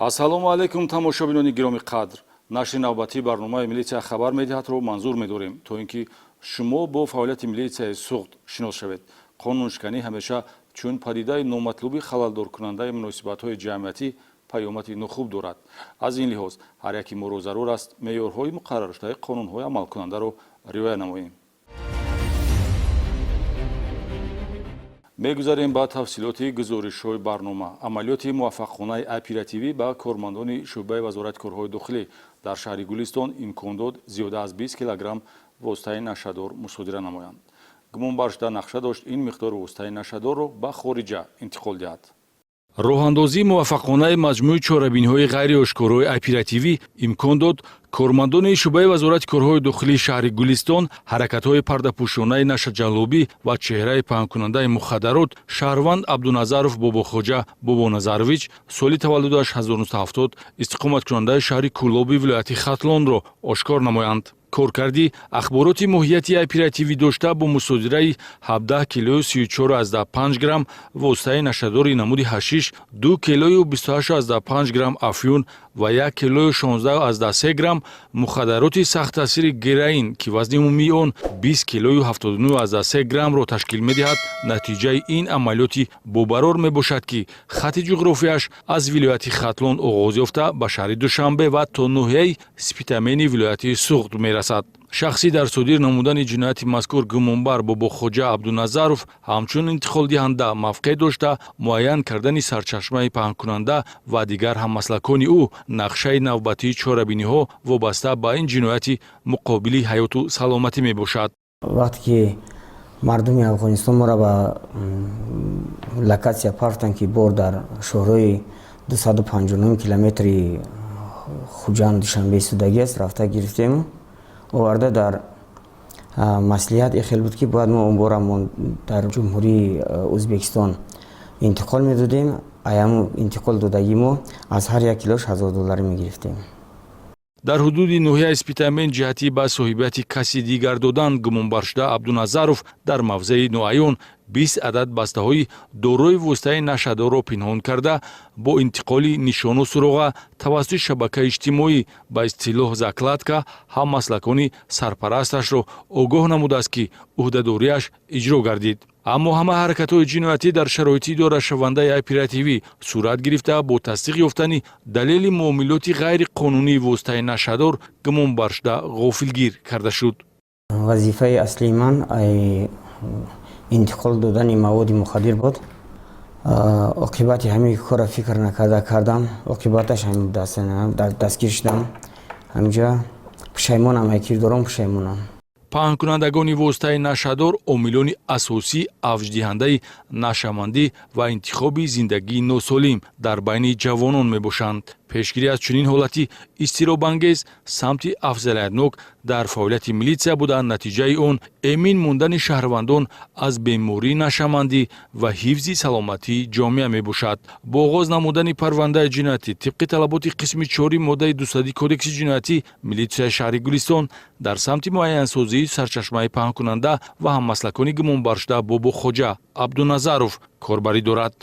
Ассалому алайкум, тамошобинони гиромӣ қадр. Нашри навбатии барномаи «Милитсия хабар медиҳад»-ро манзур медорем, то ин ки шумо бо фаъолияти милитсияи Суғд шинос шавед. Қонуншиканӣ ҳамеша чун падидаи номатлуби халалдоркунандаи муносибатҳои ҷамъиятӣ паёмади нохуб дорад. Аз ин лиҳоз ҳар яки моро зарур аст меъёрҳои муқарраршудаи қонунҳои амалкунандаро риоя намоем. Мегузарем ба тафсилоти гузоришҳои барнома. Амалиёти муваффақонаи оперативӣ ба кормандони шӯъбаи Вазорати корҳои дохилӣ дар шаҳри Гулистон имкон дод зиёда аз 20 килограмм воситаи нашъадор мусодира намоянд. Гумонбаршуда нақша дошт ин миқдори воситаи нашъадорро ба хориҷа интиқол диҳад. Роҳандозии муваффақонаи маҷмӯи чорабиниҳои ғайриошкорои оперативӣ имкон дод кормандони шӯъбаи Вазорати корҳои дохилии шаҳри Гулистон ҳаракатҳои пардапӯшонаи нашъаҷаллобӣ ва чеҳраи паҳнкунандаи мухаддарот шаҳрванд Абдуназаров Бобохоҷа Бобоназарович, соли таваллудаш 1970, истиқоматкунандаи шаҳри Кӯлоби вилояти Хатлонро ошкор намоянд. Коркарди ахбороти моҳияти оперативӣ дошта бо мусодираи 17 килою 34,5 грамм воситаи нашъадори намуди ҳашиш, 2 килою 28,5 грамм афюн ва 1 килою 16,3 грамм мухаддароти сахттаъсири героин, ки вазни умумии он 20 килою 79,3 граммро ташкил медиҳад, натиҷаи ин амалиёти бобарор мебошад, ки хатти ҷуғрофияш аз вилояти Хатлон оғоз ёфта, ба шаҳри Душанбе ва то ноҳияи Спитамени вилояти Суғд мерасад. Шахсӣ дар содир намудани ҷинояти мазкур гумонбар Бобохоҷа Абдуназаров ҳамчун интиқолдиҳанда мавқеъ дошта, муайян кардани сарчашмаи паҳнкунанда ва дигар ҳаммаслакони ӯ нақшаи навбатии чорабиниҳо вобаста ба ин ҷинояти муқобили ҳаёту саломатӣ мебошад. Вақте ки мардуми Афғонистон моро ба локатсия партанд, ки бор дар шоҳрои 259 километри Хуҷанд Душанбе истодагӣ аст, рафта гирифтему оварда. Дар маслиҳат ихел буд, ки бояд мо он борамон дар Ҷумҳурии Ӯзбекистон интиқол медодем. Аяму интиқол додагӣ мо аз ҳар як килош 1000 доллар мегирифтем. Дар ҳудуди ноҳияи Спитамен ҷиҳати ба соҳибияти каси дигар додан гумонбаршуда Абдуназаров дар мавзеи ноаён 20 адад бастаҳои дорои воситаи нашъадорро пинҳон карда, бо интиқоли нишону суроға тавассути шабакаи иҷтимоӣ, ба истилоҳ закладка, ҳаммаслакони сарпарасташро огоҳ намудааст, ки ӯҳдадориаш иҷро гардид. Аммо ҳама ҳаракатҳои ҷиноятӣ дар шароити идорашавандаи оперативӣ сурат гирифта, бо тасдиқ ёфтани далели муомилоти ғайриқонунии воситаи нашъадор гумонбаршуда ғофилгир карда шуд. Вазифаи аслии ман интиқол додани маводи мухаддир буд. Оқибати ҳамин корро фикр накарда кардам, оқибаташ ҳамин будааст, дастгир шудам. Ҳаминҷа пушаймонам, ай кирдором пушаймонам. Паҳнкунандагони воситаи нашъадор омилони асосии авҷдиҳандаи нашъамандӣ ва интихоби зиндагии носолим дар байни ҷавонон мебошанд. Пешгирӣ аз чунин ҳолати изтиробангез самти афзалиятнок дар фаъолияти милитсия буда, натиҷаи он эмин мондани шаҳрвандон аз бемории нашъамандӣ ва ҳифзи саломатии ҷомеа мебошад. Бо оғоз намудани парвандаи ҷиноятӣ тибқи талаботи қисми чори моддаи 200 Кодекси ҷиноятӣ, милитсияи шаҳри Гулистон дар самти муайянсозии сарчашмаи паҳнкунанда ва ҳаммаслакони гумонбаршуда Бобохоҷа Абдуназаров корбарӣ дорад.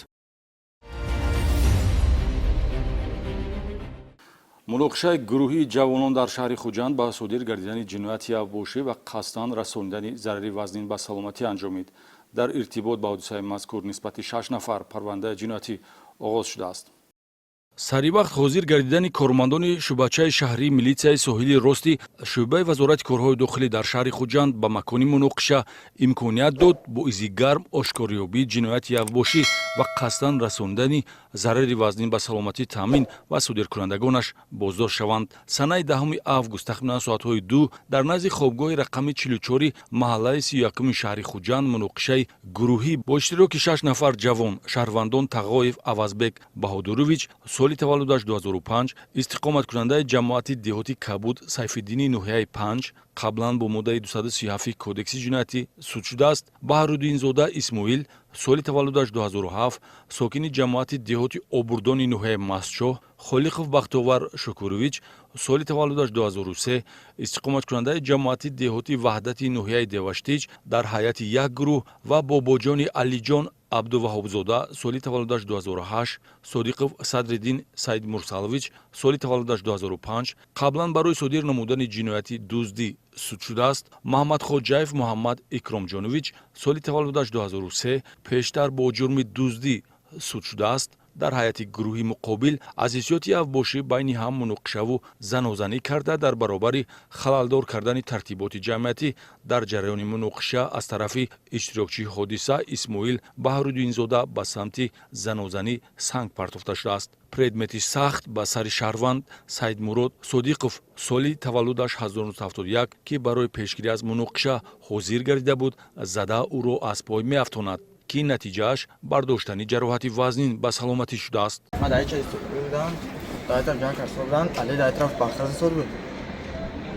Муноқишаи гурӯҳии ҷавонон дар шаҳри Хуҷанд ба содир гардидани ҷинояти авбошӣ ва қасдан расонидани зарари вазнин ба саломатӣ анҷомид. Дар иртибот ба ҳодисаи мазкур нисбати шаш нафар парвандаи ҷиноятӣ оғоз шудааст. Саривақт ҳозир гардидани кормандони шӯъбачаи шаҳрии милитсияи соҳили рости шӯъбаи Вазорати корҳои дохилӣ дар шаҳри Хуҷанд ба макони муноқиша имконият дод бо изи гарм ошкорёбии ҷинояти авбошӣ ва қасдан расонидани зарари вазнин ба саломатӣ таъмин ва содиркунандагонаш боздошт шаванд. Санаи 10 август тахминан соатҳои 2 дар назди хобгоҳи рақами 44 маҳаллаи 31-уми шаҳри Хуҷанд муноқишаи гурӯҳӣ бо иштироки шаш нафар ҷавон, шаҳрвандон Тағоев Авазбек Баҳодурович, соли таваллудаш 2005, истиқоматкунандаи ҷамоати деҳоти Кабуд Сайфиддини ноҳияи Панҷ, қаблан бо моддаи 237 Кодекси ҷиноятӣ суд шудааст, Баҳруддинзода Исмоил, соли таваллудаш 2007, сокини ҷамоати деҳоти Обурдони ноҳияи Мастчоҳ, Холиқов Бахтовар Шукурович, соли таваллудаш 2003, истиқоматкунандаи ҷамоати деҳоти Ваҳдати ноҳияи Деваштич дар ҳайати як гурӯҳ ва Бобоҷони Алиҷон Абдуваҳобзода, соли таваллудаш 2008, Содиқов Садриддин Саидмурсалович, соли таваллудаш 2005, қаблан барои содир намудани ҷинояти дуздӣ суд шудааст. Маҳмадхоҷаев Муҳаммад Икромҷонович, соли таваллудаш 2003, пештар бо ҷурми дуздӣ суд шудааст. Дар ҳайати гурӯҳи муқобил аз ҳиссиёти авбошӣ байни ҳам муноқишаву занозанӣ карда, дар баробари халалдор кардани тартиботи ҷамъиятӣ дар ҷараёни муноқиша аз тарафи иштирокчии ҳодиса Исмоил Баҳруддинзода ба самти занозанӣ санг партофта шудааст. Предмети сахт ба сари шаҳрванд Саидмурод Содиқов, соли таваллудаш 1971, ки барои пешгирӣ аз муноқиша ҳозир гардида буд, зада ӯро аз пой меафтонад, ки натиҷааш бардоштани ҷароҳати вазнин ба саломатӣ шудааст. Ман дар ича будам, дар тараф ҷанг карда будам, Али дар тараф бахтаза сол буд.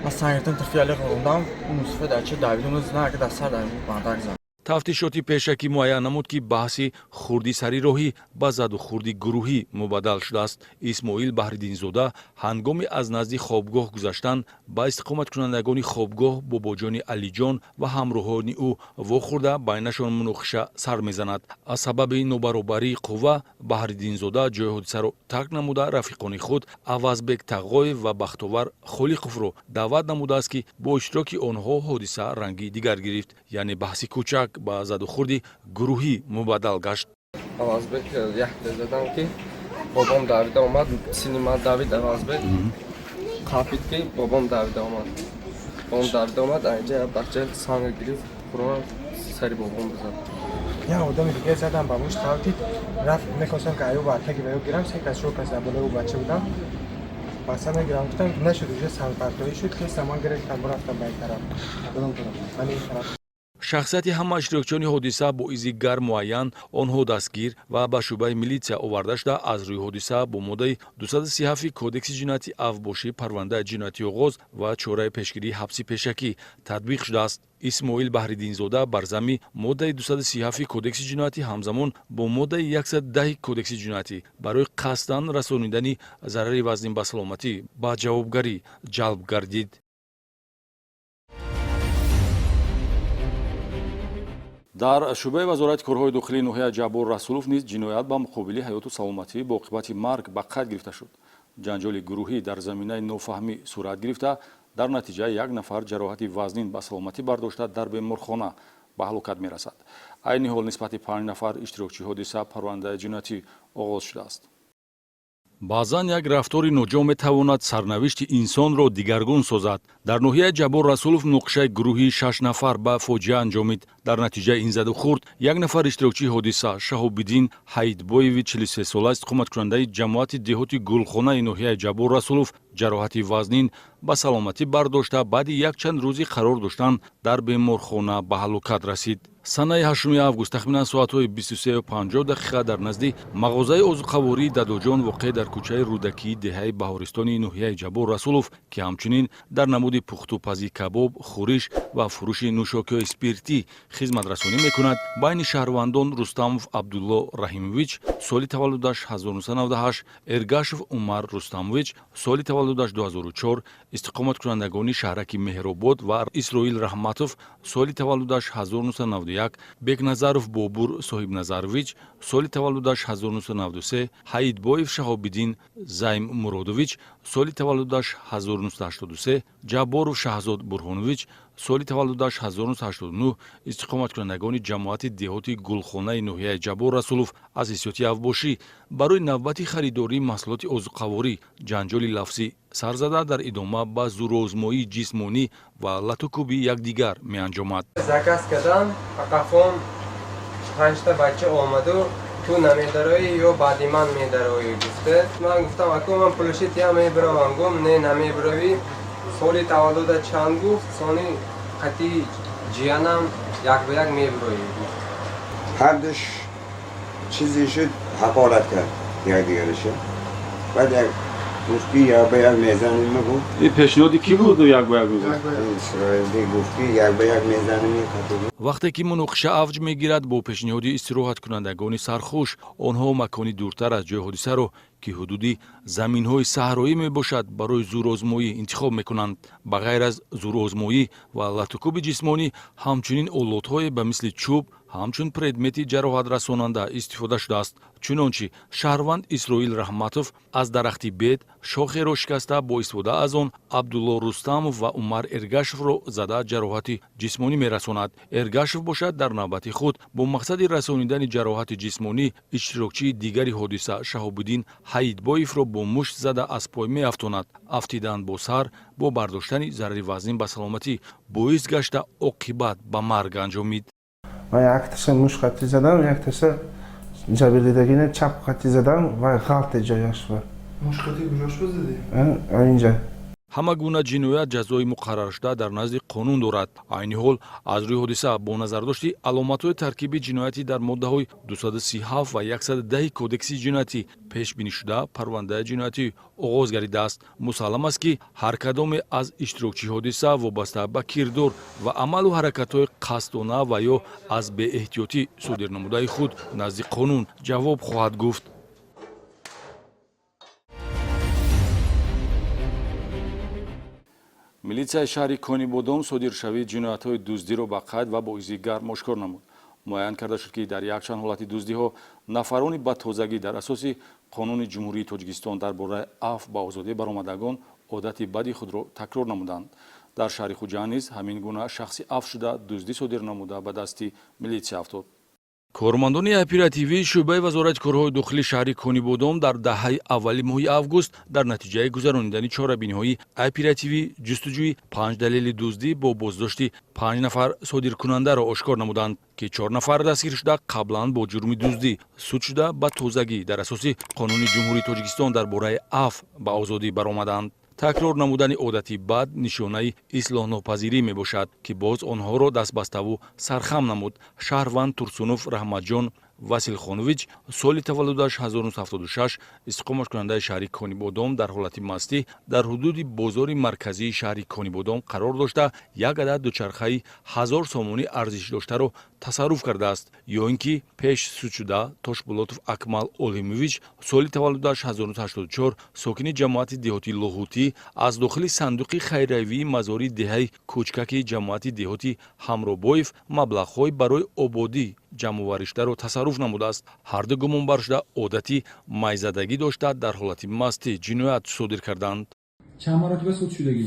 Ман санг гирифтам, тарафи Али ғурундам, Мусуфа дар ча давидум, на ки дар сар дар бандак зад. Тафтишоти пешакӣ муайян намуд, ки баҳси хурди сари роҳӣ ба заду хурди гурӯҳӣ мубаддал шудааст. Исмоил Баҳриддинзода ҳангоми аз назди хобгоҳ гузаштан ба истиқоматкунандагони хобгоҳ Бобоҷони Алиҷон ва ҳамроҳони ӯ вохӯрда, байнашон муноқиша сар мезанад. Аз сабаби нобаробарии қувва Баҳриддинзода ҷои ҳодисаро тарк намуда, рафиқони худ Авазбек Тағоев ва Бахтовар Холиқовро даъват намудааст, ки бо иштироки онҳо ҳодиса ранги дигар гирифт, яъне баҳси кӯчак ба задухӯрди гурӯҳӣ мубаддал гашт. Авазбек якта задам, ки бобом давида омад, сини ман давид, Авазбек қапид, ки бобом давида омад. Бобом давида омад, инҷа бача санг гирифт, хурона сари бобом бизад. Як одами дига задам, ба мушт ғалтид, рафт. Мехостам, ки аю ба таги ба ё гирам, се кас, чор кас дар болои ӯ бача будам, баса мегирам гуфтам, нашуд, уже сангпартоӣ шуд. Хестам, ман гирифтам, рафтам ба ин тараф. Кадом тараф? Ман ин тараф. Шахсияти ҳама иштирокчиёни ҳодиса бо изи гарм муайян, онҳо дастгир ва ба шӯъбаи милитсия оварда шуда, аз рӯи ҳодиса бо моддаи 237 Кодекси ҷиноятӣ авбошӣ парвандаи ҷиноятӣ оғоз ва чораи пешгирии ҳабси пешакӣ татбиқ шудааст. Исмоил Баҳриддинзода бар замми моддаи 237 Кодекси ҷиноятӣ, ҳамзамон бо моддаи 110 Кодекси ҷиноятӣ барои қасдан расонидани зарари вазнин ба саломатӣ ба ҷавобгарӣ ҷалб гардид. Дар шӯъбаи Вазорати корҳои дохилии ноҳияи Ҷаббор Расулов низ ҷиноят ба муқобили ҳаёту саломатӣ бо оқибати марг ба қайд гирифта шуд. Ҷанҷоли гурӯҳӣ дар заминаи нофаҳмӣ сурат гирифта, дар натиҷа як нафар ҷароҳати вазнин ба саломатӣ бардошта, дар беморхона ба ҳалокат мерасад. Айни ҳол нисбати панҷ нафар иштирокчии ҳодиса парвандаи ҷиноятӣ оғоз шудааст. Баъзан як рафтори ноҷо метавонад сарнавишти инсонро дигаргун созад. Дар ноҳияи Ҷаббор Расулов муноқишаи гурӯҳии шаш нафар ба фоҷиа анҷомид. Дар натиҷаи ин заду хурд як нафар иштирокчии ҳодиса, Шаҳобиддин Ҳаидбоеви 43сола, истиқоматкунандаи ҷамоати деҳоти Гулхонаи ноҳияи Ҷаббор Расулов, ҷароҳати вазнин ба саломатӣ бардошта, баъди якчанд рӯзи қарор доштан дар беморхона ба ҳалокат расид. Санаи 8 август тахминан соатҳои 23:50 дақиқа дар назди мағозаи озуқавории Дадоҷон, воқеъ дар кӯчаи Рӯдакии деҳаи Баҳористони ноҳияи Ҷаббор Расулов, ки ҳамчунин дар намуди пухтупази кабоб, хӯриш ва фурӯши нӯшокиҳои спиртӣ хизматрасонӣ мекунад, байни шаҳрвандон Рустамов Абдулло Раҳимович, соли таваллудаш 1998, Эргашев Умар Рустамович, соли таваллудаш 2004, истиқоматкунандагони шаҳраки Меҳробод, ва Исроил Раҳматов, соли таваллудаш 1991, Бекназаров Бобур Соҳибназарович, соли таваллудаш 1993, Ҳаидбоев Шаҳобиддин Займ Муродович, соли таваллудаш 1983, Ҷабборов Шаҳзод Бурҳонович, соли таваллудаш 1989, истиқоматкунандагони ҷамоати деҳоти Гулхонаи ноҳияи Ҷаббор Расулов, аз ҳиссиёти авбошӣ барои навбати харидории маҳсулоти озуқаворӣ ҷанҷоли лафзӣ сар зада, дар идома ба зӯрозмоии ҷисмонӣ ва латукӯби якдигар меанҷомад. Заказ кардам, ақафон панҷта бача омаду, ту намедароӣ ё баъди ман медароӣ гуфта. Ман гуфтам, аку, ман пулаши тия мебаравам. Гум, не, намебаравӣ. Соли таваллуда чанд гуфт, сони қати ҷиянам як ба як мебароӣ гуфт. Ҳардуш чизе шуд, ҳақорат кард якдигараша. Баъд як гуфт, ки як ба як мезанем, гуфт. Ин пешниҳоди кӣ буд, як ба як мезанем? Исроилӣ гуфт, ки як ба як мезанем. Вақте ки муноқиша авҷ мегирад, бо пешниҳоди истироҳаткунандагони сархуш онҳо макони дуртар аз ҷои ҳодисаро Ки ҳудуди заминҳои саҳроӣ мебошад, барои зӯрозмоӣ интихоб мекунанд. Ба ғайр аз зӯрозмоӣ ва латукӯби ҷисмонӣ, ҳамчунин олотҳое ба мисли чӯб ҳамчун предмети ҷароҳатрасонанда истифода шудааст. Чунончи, шаҳрванд Исроил Раҳматов аз дарахти бед шохеро шикаста, бо истифода аз он Абдулло Рустамов ва Умар Эргашевро зада, ҷароҳати ҷисмонӣ мерасонад. Эргашев бошад, дар навбати худ бо мақсади расонидани ҷароҳати ҷисмонӣ иштирокчии дигари ҳодиса Шаҳобуддин Ҳаитбоевро бо мушт зада, аз пой меафтонад. Афтидан бо сар бо бардоштани зарари вазнин ба саломатӣ боис гашта, оқибат ба марг анҷомид. Ман якташа мушт қатӣ задам, якташа ҷабрдидагина чап қатӣ задам ва ғалте ҷояш ба. Мушт қатӣ куҷош задӣ? Инҷа. Ҳама гуна ҷиноят ҷазои муқарраршуда дар назди қонун дорад. Айни ҳол аз рӯи ҳодиса бо назардошти аломатҳои таркиби ҷиноятӣ дар моддаҳои 237 ва 110 Кодекси ҷиноятӣ пешбинишуда парвандаи ҷиноятӣ оғоз гардидааст. Мусаллам аст, ки ҳар кадоме аз иштирокчии ҳодиса вобаста ба кирдор ва амалу ҳаракатҳои қасдона ва ё аз беэҳтиётӣ содир намудаи худ назди қонун ҷавоб хоҳад гуфт. Милитсияи шаҳри Конибодом содиршавии ҷиноятҳои дуздиро ба қайд ва бо изи гарм ошкор намуд. Муайян карда шуд, ки дар якчанд ҳолати дуздиҳо нафарони ба тозагӣ дар асоси Қонуни Ҷумҳурии Тоҷикистон дар бораи афв ба озодӣ баромадагон одати бади худро такрор намуданд. Дар шаҳри Хуҷанд низ ҳамин гуна шахси афв шуда дуздӣ содир намуда, ба дасти милитсия афтод. Кормандони оперативии шӯъбаи Вазорати корҳои дохили шаҳри Конибодом дар даҳаи аввали моҳи август дар натиҷаи гузаронидани чорабиниҳои оперативӣ ҷустуҷӯи панҷ далели дуздӣ бо боздошти панҷ нафар содиркунандаро ошкор намуданд, ки чор нафар дастгир шуда қаблан бо ҷурми дуздӣ суд шуда, ба тозагӣ дар асоси Қонуни Ҷумҳурии Тоҷикистон дар бораи афв ба озодӣ баромаданд. Такрор намудани одати бад нишонаи ислоҳнопазирӣ мебошад, ки боз онҳоро дастбаставу сархам намуд. Шаҳрванд Турсунов Раҳматҷон Василхонович, соли таваллудаш 1976, истиқоматкунандаи шаҳри Конибодом, дар ҳолати мастӣ дар ҳудуди бозори марказии шаҳри Конибодом қарор дошта, як адад дучархаи 1000 сомонӣ арзиш доштаро тасарруф кардааст. Ё ин ки пеш судшуда Тошбулотов Акмал Олимович, соли таваллудаш 1984, сокини ҷамоати деҳоти Лоҳутӣ, аз дохили сандуқи хайриявии мазори деҳаи Кӯчкаки ҷамоати деҳоти Ҳамробоев маблағҳои барои ободӣ ҷамъоваришударо тасарруф намудааст. Ҳарду гумонбаршуда одати майзадагӣ дошта, дар ҳолати мастӣ ҷиноят содир карданд. Чанд маротиба суд шудагӣ?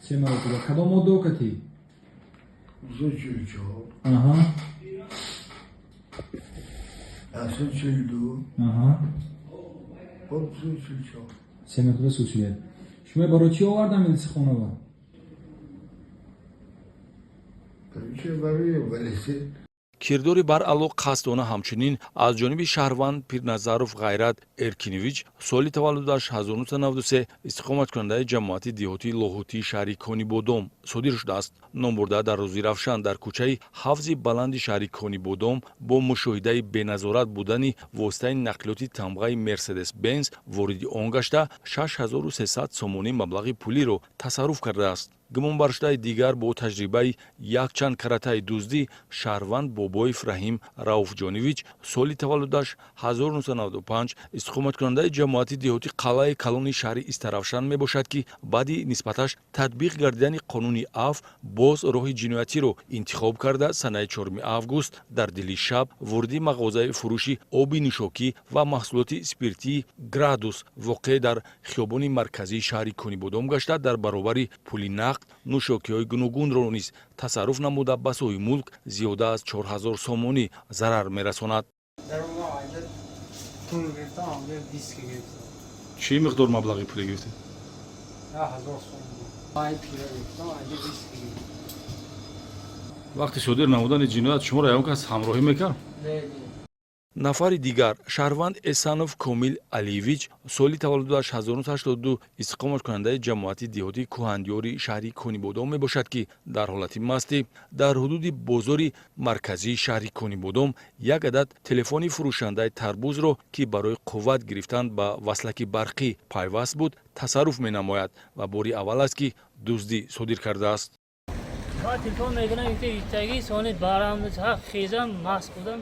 Се маротиба. Кадом моддао катӣ? Аҳа. 142. Аҳа. 144. Се маротиба суд шудед. Шумо барои чӣ овардам милисихонава? Барои велосипед. Кирдори баръало қасдона ҳамчунин аз ҷониби шаҳрванд Пирназаров Ғайрат Эркинович, соли таваллудаш 1993, истиқоматкунандаи ҷамоати деҳоти Лоҳутии шаҳри Конибодом содир шудааст. Номбурда дар рӯзи равшан дар кӯчаи Ҳавзи Баланди шаҳри Конибодом бо мушоҳидаи беназорат будани воситаи нақлиёти тамғаи Мерседес Бенз вориди он гашта, 6300 сомонӣ маблағи пулиро тасарруф кардааст. Гумонбаршудаи дигар бо таҷрибаи якчанд каратаи дуздӣ, шаҳрванд Бобоев Раҳим Рауфҷонович, соли таваллудаш 1995, истиқоматкунандаи ҷамоати деҳоти Қалъаи Калони шаҳри Истаравшан мебошад, ки баъди нисбаташ татбиқ гардидани қонуни афв боз роҳи ҷиноятиро интихоб карда, санаи 4 август дар дили шаб вориди мағозаи фурӯши оби нӯшокӣ ва маҳсулоти спиртии Градус, воқеъ дар хиёбони марказии шаҳри Конибодом гашта, дар баробари пули нақд нӯшокиҳои гуногунро низ тасарруф намуда, ба соҳиби мулк зиёда аз 4000 сомонӣ зарар мерасонад. Дар он аҷа пул гирифтам, онҷа диски гирифтам. Чӣ миқдор маблағи пулӣ гирифтед? 10,000 сом буд. Ман пира гирифтам, аҷа диски гирифтам. Вақти содир намудани ҷиноят шуморо ягон кас ҳамроҳӣ мекард? Не, не. Нафари дигар, шаҳрванд Эсанов Комил Алиевич, соли таваллудаш 1982, истиқоматкунандаи ҷамоати деҳоти Кӯҳандиёри шаҳри Конибодом мебошад, ки дар ҳолати мастӣ дар ҳудуди бозори марказии шаҳри Конибодом як адад телефони фурӯшандаи тарбузро, ки барои қувват гирифтан ба васлаки барқӣ пайваст буд, тасарруф менамояд ва бори аввал аст, ки дуздӣ содир кардааст. Ман телефон мекунам, иттаги сони барам, хезам, маст будам,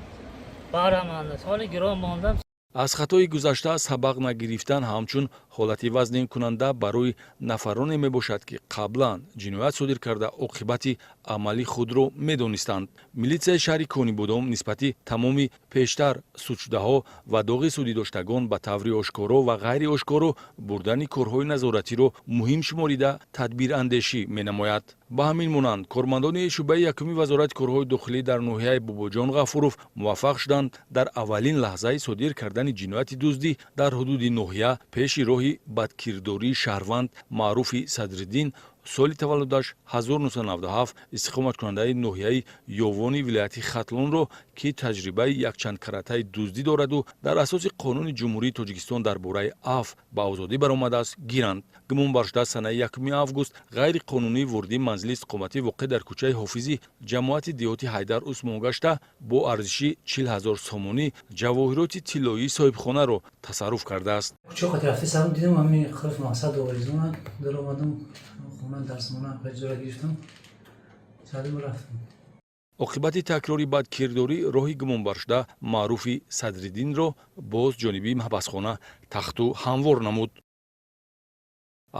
бараманда сони гирон мондам. Аз хатои гузашта сабақ нагирифтан ҳамчун ҳолати вазнинкунанда барои нафароне мебошад, ки қаблан ҷиноят содир карда, оқибати амали худро медонистанд. Милитсияи шаҳри Конибодом нисбати тамоми пештар судшудаҳо ва доғи судидоштагон ба таври ошкоро ва ғайриошкоро бурдани корҳои назоратиро муҳим шуморида, тадбирандешӣ менамояд. Ба ҳамин монанд, кормандони шӯъбаи якуми Вазорати корҳои дохилӣ дар ноҳияи Бобоҷон Ғафуров муваффақ шуданд дар аввалин лаҳзаи содир кардани ҷинояти дуздӣ дар ҳудуди ноҳия пеши роҳи бадкирдории шаҳрванд Маъруфи Садриддин, соли таваллудаш 1997, истиқоматкунандаи ноҳияи Ёвони вилояти Хатлонро, ки таҷрибаи якчандкаратаи дуздӣ дораду дар асоси Қонуни Ҷумҳурии Тоҷикистон дар бораи афв ба озодӣ баромадааст, гиранд. Гумонбаршуда санаи 1 август ғайриқонунӣ воридии манзили истиқоматӣ воқеъ дар кӯчаи Ҳофизи ҷамоати деҳоти Ҳайдар Усмон гашта, бо арзиши 40 000 сомонӣ ҷавоҳироти тиллоии соҳибхонаро тасарруф кардааст. Кӯча қати рафти сарм дидам, ҳамин хилф мақсад овезона даромадам хона, дарсмона ҳаҷора гирифтам, задам, рафтам. Оқибати такрори бадкирдорӣ роҳи гумонбаршуда Маъруфи Садриддинро боз ҷониби маҳбасхона тахту ҳамвор намуд.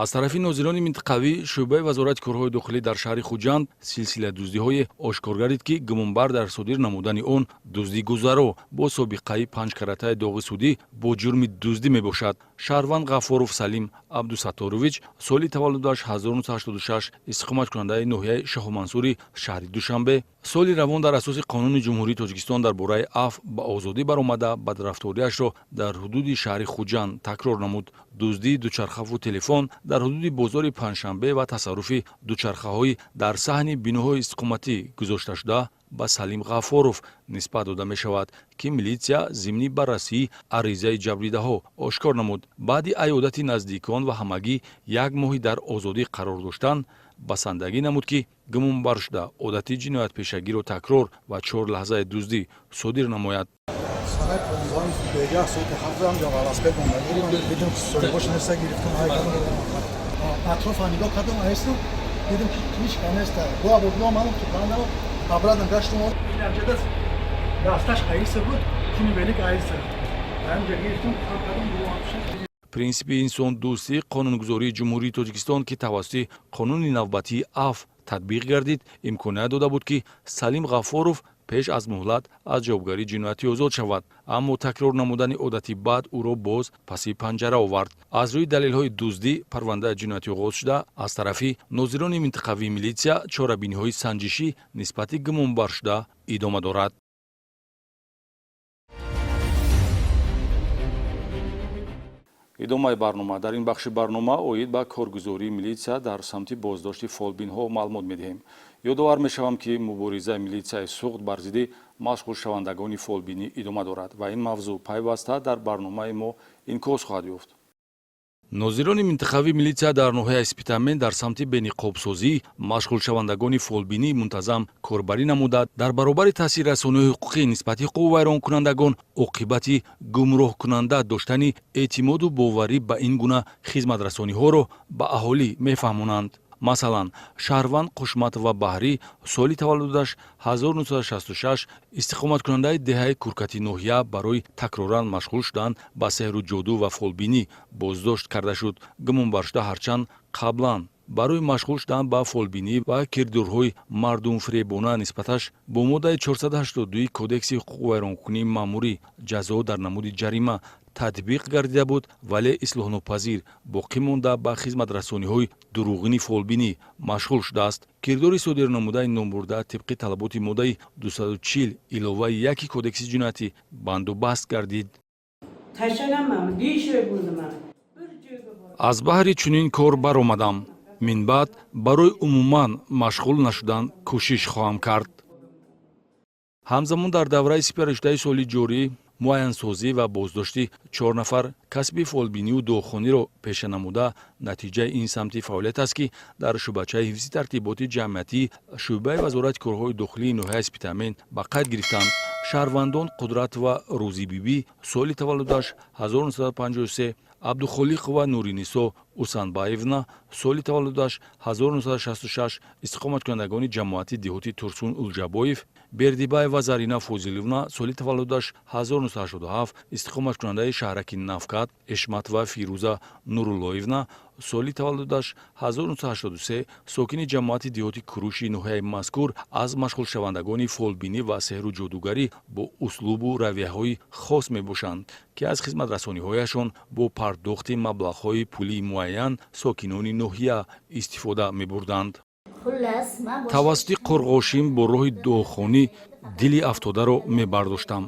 Аз тарафи нозирони минтақавӣ шӯъбаи Вазорати корҳои дохилӣ дар шаҳри Хуҷанд силсила дуздиҳое ошкор гардид, ки гумонбар дар содир намудани он дуздӣ гузаро бо собиқаи панҷкаратаи доғи судӣ бо ҷурми дуздӣ мебошад. Шаҳрванд Ғаффоров Салим Абдусатторович, соли таваллудаш 1986, истиқоматкунандаи ноҳияи Шоҳмансури шаҳри Душанбе, соли равон дар асоси Қонуни Ҷумҳурии Тоҷикистон дар бораи афв ба озодӣ баромада, бадрафториашро дар ҳудуди шаҳри Хуҷанд такрор намуд. Дуздии дучархаву телефон дар ҳудуди бозори Панҷшанбе ва тасарруфи дучархаҳои дар саҳни биноҳои истиқоматӣ гузошташуда ба Салим Ғаффоров нисбат дода мешавад, ки милитсия зимни баррасии аризаи ҷабрдидаҳо ошкор намуд. Баъди аёдати наздикон ва ҳамагӣ як моҳи дар озодӣ қарор доштан, басандагӣ намуд, ки гумонбаршуда одати ҷиноятпешагиро такрор ва чор лаҳзаи дуздӣ содир намояд. Санаи 15-уми бегаҳ соати 7-ам ҷо велосипед мондагӣ дидам, соҳибош неста, гирифтам, ҳай кардам, атрофа нигоҳ кардам, аистам, дидам, ки ҳеч ка неста. Буа бо омадам, ту кандам, обратно гаштам, дасташ аиса буд, куни велик аиса, ҳамҷа гирифтам, кам кардам, буа. Принсипи инсондӯстии қонунгузории Ҷумҳурии Тоҷикистон, ки тавассути қонуни навбатии афв татбиқ гардид, имконият дода буд, ки Салим Ғаффоров пеш аз муҳлат аз ҷавобгарии ҷиноятӣ озод шавад, аммо такрор намудани одати бад ӯро боз паси панҷара овард. Аз рӯи далелҳои дуздӣ парвандаи ҷиноятӣ оғоз шуда, аз тарафи нозирони минтақавии милитсия чорабиниҳои санҷишӣ нисбати гумонбаршуда идома дорад. Идомаи барнома. Дар ин бахши барнома оид ба коргузории милитсия дар самти боздошти фолбинҳо маълумот медиҳем. Ёдовар мешавам, ки муборизаи милитсияи Суғд бар зидди машғулшавандагони фолбинӣ идома дорад ва ин мавзӯъ пайваста дар барномаи мо инъикос хоҳад ёфт. Нозирони минтақавии милитсия дар ноҳияи Спитамен дар самти бениқобсозӣ машғулшавандагони фолбинӣ мунтазам корбарӣ намуда, дар баробари таъсиррасониҳои ҳуқуқӣ нисбати ҳуқуқвайронкунандагон оқибати гумроҳкунанда доштани эътимоду боварӣ ба ин гуна хизматрасониҳоро ба аҳолӣ мефаҳмонанд. Масалан, шаҳрванд Қушматова Баҳрӣ, соли таваллудаш 1966, истиқоматкунандаи деҳаи Куркати ноҳия, барои такроран машғул шудан ба сеҳру ҷоду ва фолбинӣ боздошт карда шуд. Гумонбаршуда ҳарчанд қаблан барои машғул шудан ба фолбинӣ ва кирдорҳои мардумфиребона нисбаташ бо моддаи 482 Кодекси ҳуқуқвайронкунии маъмурӣ ҷазо дар намуди ҷарима татбиқ гардида буд, вале ислоҳнопазир боқӣ монда, ба хизматрасониҳои дурӯғини фолбинӣ машғул шудааст. Кирдори содирнамудаи номбурда тибқи талаботи моддаи 240 иловаи 1 Кодекси ҷиноятӣ банду баст гардид. Аз баҳри чунин кор баромадам. Минбаъд барои умуман машғул нашудан кӯшиш хоҳам кард. Ҳамзамон, дар давраи сипаришудаи соли ҷорӣ муайянсозӣ ва боздошти чор нафар касби фолбинию дуохониро пеша намуда, натиҷаи ин самти фаъолият аст, ки дар шӯъбачаи ҳифзи тартиботи ҷамъиятӣ шӯъбаи Вазорати корҳои дохилии ноҳияи Спитамен ба қайд гирифтанд. Шаҳрвандон Қудратова Рӯзибибӣ, соли таваллудаш 1953, Абдухолиқова Нуринисо Усанбаевна, соли таваллудаш 1966, истиқоматкунандагони ҷамоати деҳоти Турсун Улҷабоев, Бердибаева Зарина Фозиловна, соли таваллудаш 1987, истиқоматкунандаи шаҳраки Навкат, Эшматова Фирӯза Нуруллоевна, соли таваллудаш 1983, сокини ҷамоати деҳоти Куруши ноҳияи мазкур, аз машғулшавандагони фолбинӣ ва сеҳру ҷодугарӣ бо услубу равияҳои хос мебошанд, ки аз хизматрасониҳояшон бо пардохти маблағҳои пулии муайян сокинони ноҳия истифода мебурданд. Тавассути қурғошин бо роҳи дуохонӣ дили афтодаро мебардоштам.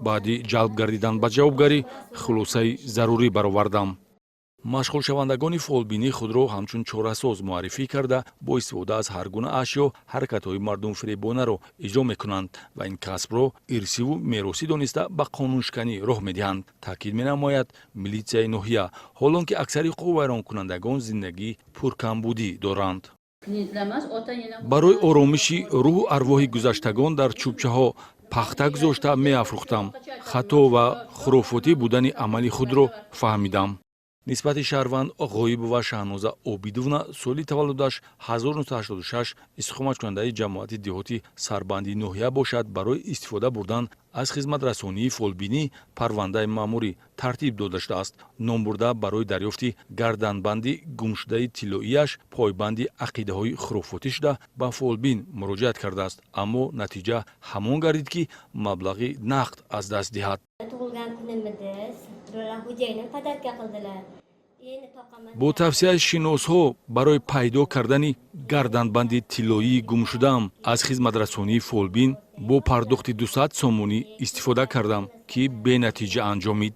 Баъди ҷалб гардидан ба ҷавобгарӣ хулосаи зарурӣ баровардам. Машғулшавандагони фолбинӣ худро ҳамчун чорасоз муаррифӣ карда, бо истифода аз ҳар гуна ашё ҳаракатҳои мардумфиребонаро иҷро мекунанд ва ин касбро ирсиву меросӣ дониста ба қонуншиканӣ роҳ медиҳанд, таъкид менамояд милитсияи ноҳия, ҳолон ки аксари ҳуқуқвайронкунандагон зиндагии пуркамбудӣ доранд. Барои оромиши рӯҳу арвоҳи гузаштагон дар чӯбчаҳо пахта гузошта меафрӯхтам. Хато ва хурофотӣ будани амали худро фаҳмидам. Нисбати шаҳрванд Ғоибова Шаҳноза Обидовна, соли таваллудаш 1986, истиқоматкунандаи ҷамоати деҳоти Сарбанди ноҳия бошад, барои истифода бурдан аз хизматрасонии фолбинӣ парвандаи маъмурӣ тартиб дода шудааст. Номбурда барои дарёфти гарданбанди гумшудаи тиллоияш пойбанди ақидаҳои хурофотӣ шуда, ба фолбин муроҷиат кардааст, аммо натиҷа ҳамон гардид, ки маблағи нақд аз даст диҳад. Бо тавсияи шиносҳо барои пайдо кардани гарданбанди тиллоии гумшудаам аз хизматрасонии фолбин бо пардохти 200 сомонӣ истифода кардам, ки бенатиҷа анҷомид.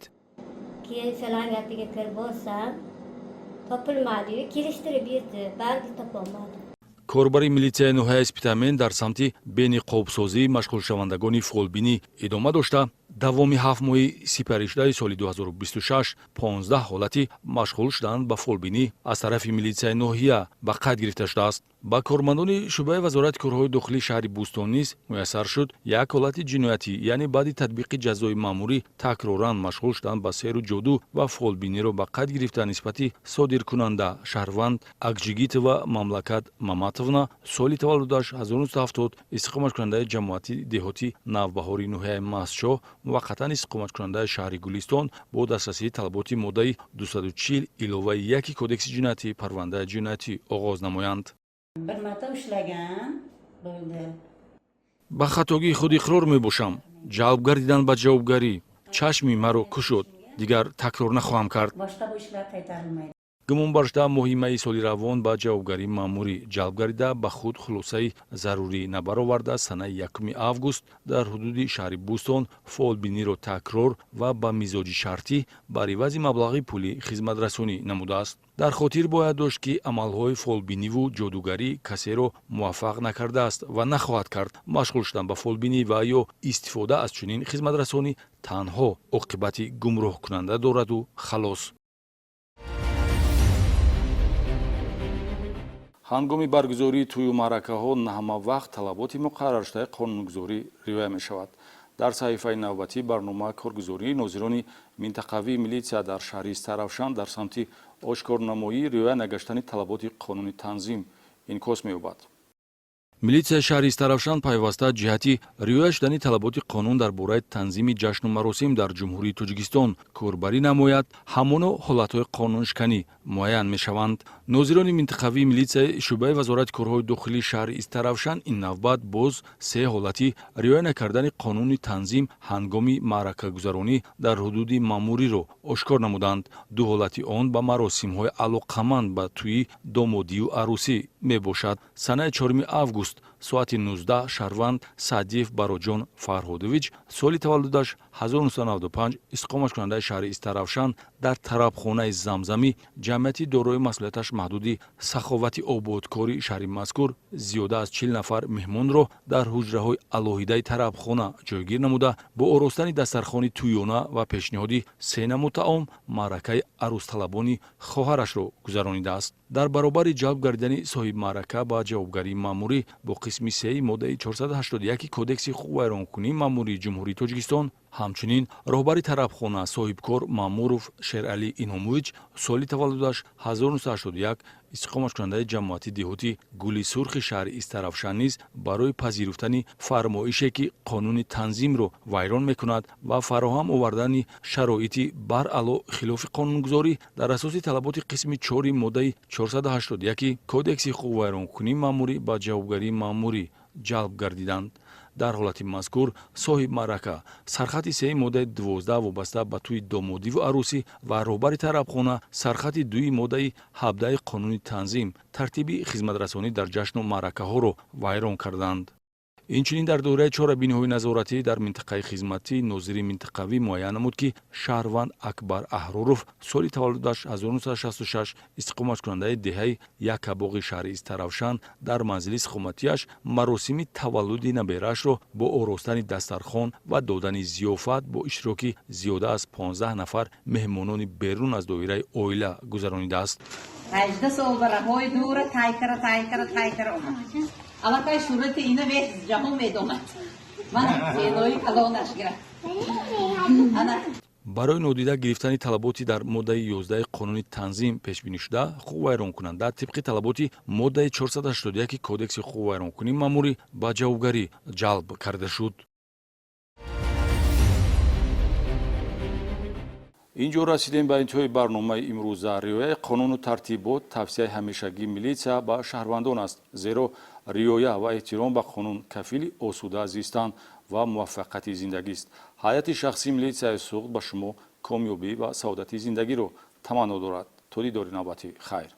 Корбари милитсияи ноҳияи Спитамен дар самти бениқобсозии машғулшавандагони фолбинӣ идома дошта, давоми 7 моҳи сипаришудаи соли 2026 15 ҳолати машғул шудан ба фолбинӣ аз тарафи милитсияи ноҳия ба қайд гирифта шудааст. Ба кормандони шӯъбаи Вазорати корҳои дохилии шаҳри Бӯстон низ муяссар шуд як ҳолати ҷиноятӣ, яъне баъди татбиқи ҷазои маъмурӣ такроран машғул шудан ба сеҳру ҷоду ва фолбиниро ба қайд гирифта, нисбати содиркунанда шаҳрванд Акжигитова Мамлакат Маматовна, соли таваллудаш 1970, истиқоматкунандаи ҷамоати деҳоти Навбаҳори ноҳияи Мастчоҳ, муваққатан истиқоматкунандаи шаҳри Гулистон, бо дастрасии талаботи моддаи 240 иловаи 1 Кодекси ҷиноятӣ парвандаи ҷиноятӣ оғоз намоянд. Ба хатогии худ иқрор мебошам. Ҷалб гардидан ба ҷавобгарӣ чашми маро кушод, дигар такрор нахоҳам кард. Гумонбаршуда моҳи майи соли равон ба ҷавобгарии маъмурӣ ҷалб гардида, ба худ хулосаи зарурӣ набароварда, санаи 1 август дар ҳудуди шаҳри Бӯстон фолбиниро такрор ва ба мизоҷи шартӣ бар ивази маблағи пулӣ хизматрасонӣ намудааст. Дар хотир бояд дошт, ки амалҳои фолбиниву ҷодугарӣ касеро муваффақ накардааст ва нахоҳад кард. Машғул шудан ба фолбинӣ ва ё истифода аз чунин хизматрасонӣ танҳо оқибати гумроҳкунанда дораду халос. Ҳангоми баргузории тӯю маъракаҳо на ҳама вақт талаботи муқарраршудаи қонунгузорӣ риоя мешавад. Дар саҳифаи навбатии барнома коргузории нозирони минтақавии милитсия дар шаҳри Истаравшан дар самти ошкорнамоӣ риоя нагаштани талаботи қонуни танзим инъикос меёбад. Милитсияи шаҳри Истаравшан пайваста ҷиҳати риоя шудани талаботи қонун дар бораи танзими ҷашну маросим дар Ҷумҳурии Тоҷикистон корбарӣ намояд, ҳамоно ҳолатҳои қонуншиканӣ муайян мешаванд. Нозирони минтақавии милитсияи шӯъбаи Вазорати корҳои дохилии шаҳри Истаравшан ин навбат боз се ҳолати риоя накардани қонуни танзим ҳангоми маъракагузаронӣ дар ҳудуди маъмуриро ошкор намуданд. Ду ҳолати он ба маросимҳои алоқаманд ба тӯи домодию арӯсӣ мебошад. Санаи 4 август соати 19 шаҳрванд Саъдиев Бароҷон Фарҳодович, соли таваллудаш 1995, истиқоматкунандаи шаҳри Истаравшан, дар тарабхонаи Замзамӣ ҷамъияти дорои масъулияташ маҳдуди саховати ободкори шаҳри мазкур зиёда аз 40 нафар меҳмонро дар ҳуҷраҳои алоҳидаи тарабхона ҷойгир намуда, бо оростани дастархони тӯёна ва пешниҳоди се намуд таом маъракаи арӯсталабони хоҳарашро гузаронидааст. Дар баробари ҷалб гардидани соҳибмаърака ба ҷавобгарии маъмурӣ бо қисми 3 моддаи 481 Кодекси ҳуқуқвайронкунии маъмурии Ҷумҳурии Тоҷикистон, Ҳамчунин роҳбари тарабхона соҳибкор Маъмуров Шералӣ Иномович, соли таваллудаш 1981, истиқоматкунандаи ҷамоати деҳоти Гули Сурхи шаҳри Истаравшан низ барои пазируфтани фармоише, ки қонуни танзимро вайрон мекунад, ва фароҳам овардани шароити баръало хилофи қонунгузорӣ дар асоси талаботи қисми 4 моддаи 481 Кодекси ҳуқуқвайронкунии маъмурӣ ба ҷавобгарии маъмурӣ ҷалб гардиданд. Дар ҳолати мазкур соҳибмаърака сархати 3 моддаи 12 вобаста ба тӯи домодиву арӯсӣ ва роҳбари тарабхона сархати 2 моддаи 17 қонуни танзим тартиби хизматрасонӣ дар ҷашну маъракаҳоро вайрон карданд. Инчунин дар доираи чорабиниҳои назоратӣ дар минтақаи хизматӣ нозири минтақавӣ муайян намуд, ки шаҳрванд Акбар Аҳроров, соли таваллудаш 1966, истиқоматкунандаи деҳаи Якабоғи шаҳри Истаравшан, дар манзили истиқоматиаш маросими таваллуди набераашро бо оростани дастархон ва додани зиёфат бо иштироки зиёда аз 15 нафар меҳмонони берун аз доираи оила гузаронидааст. 18 сол ба раҳои дура тай кара, тай кара, тай кара омад. Аллакай сурати ина веҳ ҷаҳон медонад. Ман зенои калонаш гирад. Ана. Барои нодида гирифтани талаботи дар моддаи 11 қонуни танзим пешбинишуда, ҳуқуқвайронкунанда тибқи талаботи моддаи 481 Кодекси ҳуқуқвайронкунии маъмурӣ ба ҷавобгарӣ ҷалб карда шуд. Ин ҷо расидем ба интиҳои барномаи имрӯза. Риояи қонуну тартибот тавсияи ҳамешагии милитсия ба шаҳрвандон аст, зеро риоя ва эҳтиром ба қонун кафили осуда зистан ва муваффақияти зиндагист. Ҳайати шахсии милитсияи Суғд ба шумо комёбӣ ва саодати зиндагиро таманно дорад. То дидори навбатӣ, хайр.